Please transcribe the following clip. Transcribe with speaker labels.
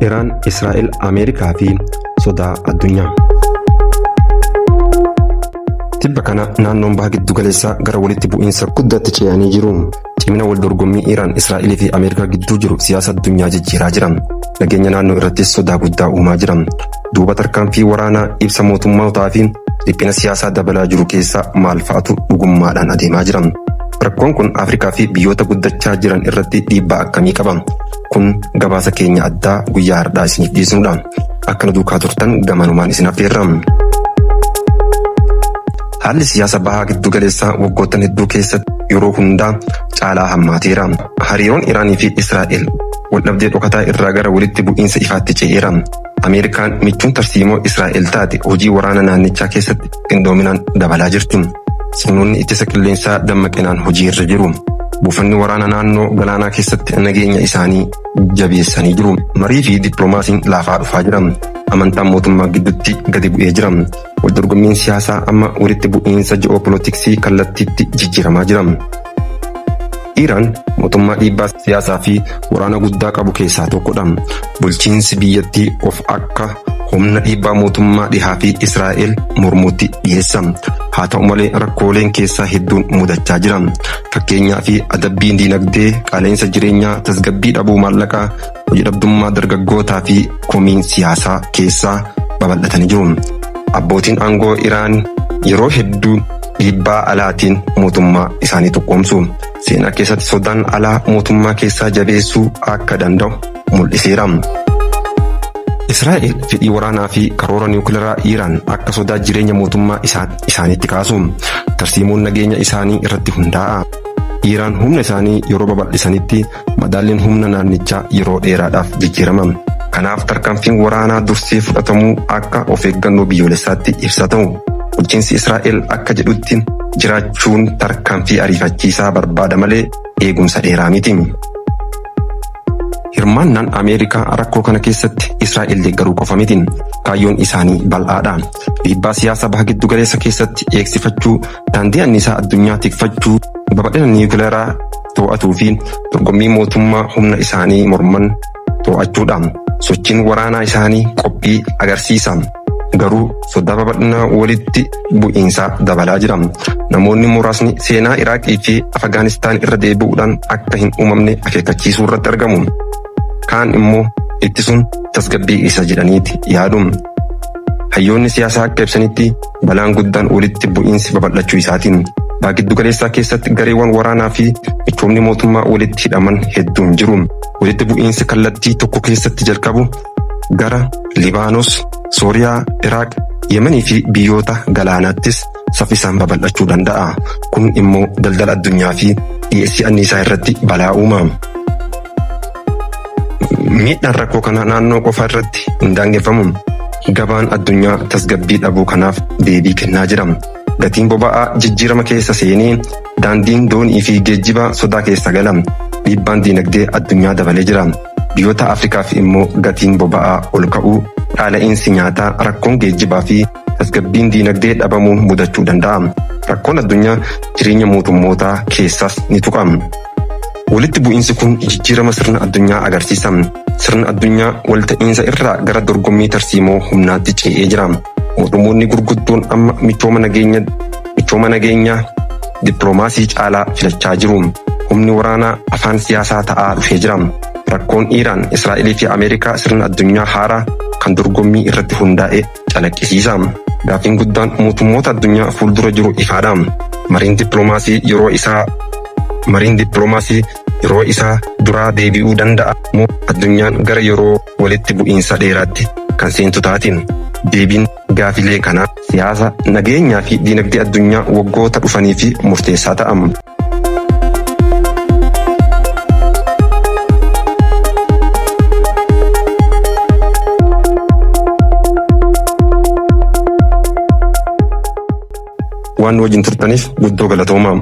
Speaker 1: Iraan, Israa'el, Ameerikaa fi sodaa addunyaa. Tibba kana naannoon baha giddu galeessaa gara walitti bu'iinsa guddaatti ce'anii jiru. Cimina wal dorgommii Iraan, Israa'elii fi Ameerikaa gidduu jiru siyaasa addunyaa jijjiiraa jira. Nageenya naannoo irrattis sodaa guddaa uumaa jira. Duuba tarkaanfii waraanaa ibsa mootummootaa fi dhiphina siyaasaa dabalaa jiru keessa maal fa'atu dhugummaadhaan adeemaa jira? Rakkoon kun Afrikaa fi biyyoota guddachaa jiran irratti dhiibbaa akkamii qaba? Kun gabaasa keenya addaa guyyaa har'aa isiniif dhiyeessinudha. Akka nu duukaa turtan gamanumaan isin affeerra. Haalli siyaasa bahaa giddu galeessaa waggoottan hedduu keessatti yeroo hundaa caalaa hammaateera. Hariiroon Iraanii fi Israa'el waldhabdee dhokataa irraa gara walitti bu'iinsa ifaatti ce'eera. Ameerikaan michuun tarsiimoo Israa'el taate hojii waraana naannichaa keessatti qindoominaan dabalaa jirti. Sirnoonni ittisa qilleensaa dammaqinaan hojii irra jiru. Buufanni waraana naannoo galaanaa keessatti nageenya isaanii jabeessanii jiru. Marii fi dippiloomaasiin laafaa dhufaa jira. Amantaan mootummaa gidduutti gadi bu'ee jira. Waldorgommiin siyaasaa amma walitti bu'iinsa ji'oopolootiksii kallattiitti jijjiiramaa jira. Iraan mootummaa dhiibbaa siyaasaa fi waraana guddaa qabu keessaa tokkodha. Bulchiinsi biyyattii of akka humna dhiibbaa mootummaa dhihaa fi Israa'el mormuutti dhiyeessa. Haa ta'u malee rakkooleen keessaa hedduun mudachaa jira. Fakkeenyaa fi adabbiin diinagdee, qaala'insa jireenyaa, tasgabbii dhabuu maallaqaa, hojii dhabdummaa dargaggootaa fi komiin siyaasaa keessaa babal'atanii jiru. Abbootiin aangoo Iraan yeroo hedduu dhiibbaa alaatiin mootummaa isaanii tokkoomsu. Seenaa keessatti sodaan alaa mootummaa keessaa jabeessuu akka danda'u mul'iseera. Israa'el fedhii waraanaa fi karoora niwukilaraa Iraan akka sodaa jireenya mootummaa isaaniitti kaasu. Tarsiimoon nageenya isaanii irratti hundaa'a. Iraan humna isaanii yeroo babal'isanitti madaalliin humna naannichaa yeroo dheeraadhaaf jijjiirama. Kanaaf tarkaanfiin waraanaa dursee fudhatamuu akka of eeggannoo biyyoolessaatti ibsa ta'u. Bulchiinsi Israa'el akka jedhutti jiraachuun tarkaanfii ariifachiisaa barbaada malee eegumsa dheeraa miti. Hirmaannaan Ameerikaa rakkoo kana keessatti Israa'el deeggaruu qofa miti. Kaayyoon isaanii bal'aadha. Dhiibbaa siyaasa baha giddu galeessa keessatti eegsifachuu, daandii anniisaa addunyaa tikfachuu, babal'ina niwukilaraa to'atuu fi dorgommii mootummaa humna isaanii morman to'achuudha. Sochiin waraanaa isaanii qophii agarsiisa. Garuu sodaa babal'inaa walitti bu'iinsaa dabalaa jira. Namoonni muraasni seenaa Iraaqii fi Afgaanistaan irra deebi'uudhaan akka hin uumamne akeekkachiisuu irratti argamu. Kaan immoo ittisuun tasgabbii isa jedhaniiti yaadu. Hayyoonni siyaasaa akka ibsanitti balaan guddaan walitti bu'iinsi babal'achuu isaatiin. Baha giddu galeessaa keessatti gareewwan waraanaa fi michoomni mootummaa walitti hidhaman hedduun jiru. Walitti bu'iinsi kallattii tokko keessatti jalqabu gara Libaanos, Sooriyaa, Iraaq, Yemanii fi biyyoota galaanaattis saffisaan babal'achuu danda'a. Kun immoo daldala addunyaa fi dhiyeessii anniisaa irratti balaa uuma. Miidhaan rakkoo kana naannoo qofa irratti hin daangeffamu. Gabaan addunyaa tasgabbii dhabuu kanaaf deebii kennaa jira. Gatiin boba'aa jijjiirama keessa seenee daandiin doonii fi geejjibaa sodaa keessa gala. Dhiibbaan diinagdee addunyaa dabalee jira. Biyyoota Afrikaaf immoo gatiin boba'aa ol ka'uu, qaala'iinsi nyaataa, rakkoon geejjibaa fi tasgabbiin diinagdee dhabamuun mudachuu danda'a. Rakkoon addunyaa jireenya mootummootaa keessaas ni tuqa. Walitti bu'iinsi kun jijjiirama sirna addunyaa agarsiisa. Sirna addunyaa walta'iinsa irraa gara dorgommii tarsiimoo humnaatti ce'ee jira. Mootummoonni gurguddoon amma michooma nageenyaa dippiloomaasii caalaa filachaa jiru. Humni waraanaa afaan siyaasaa ta'aa dhufee jira. Rakkoon Iraan, Israa'elii fi Ameerikaa sirna addunyaa haaraa kan dorgommii irratti hundaa'e calaqqisiisa. Gaaffiin guddaan mootummoota addunyaa fuuldura jiru ifaadha. Mariin dippiloomaasii yeroo isaa duraa deebi'uu danda'a moo addunyaan gara yeroo walitti bu'iinsa dheeraatti kan seentu taati? Deebiin gaafilee kanaa siyaasa, nageenyaa fi diinagdee addunyaa waggoota dhufanii fi murteessaa ta'a. Waan nu wajjin turtaniif guddoo galatoomaa.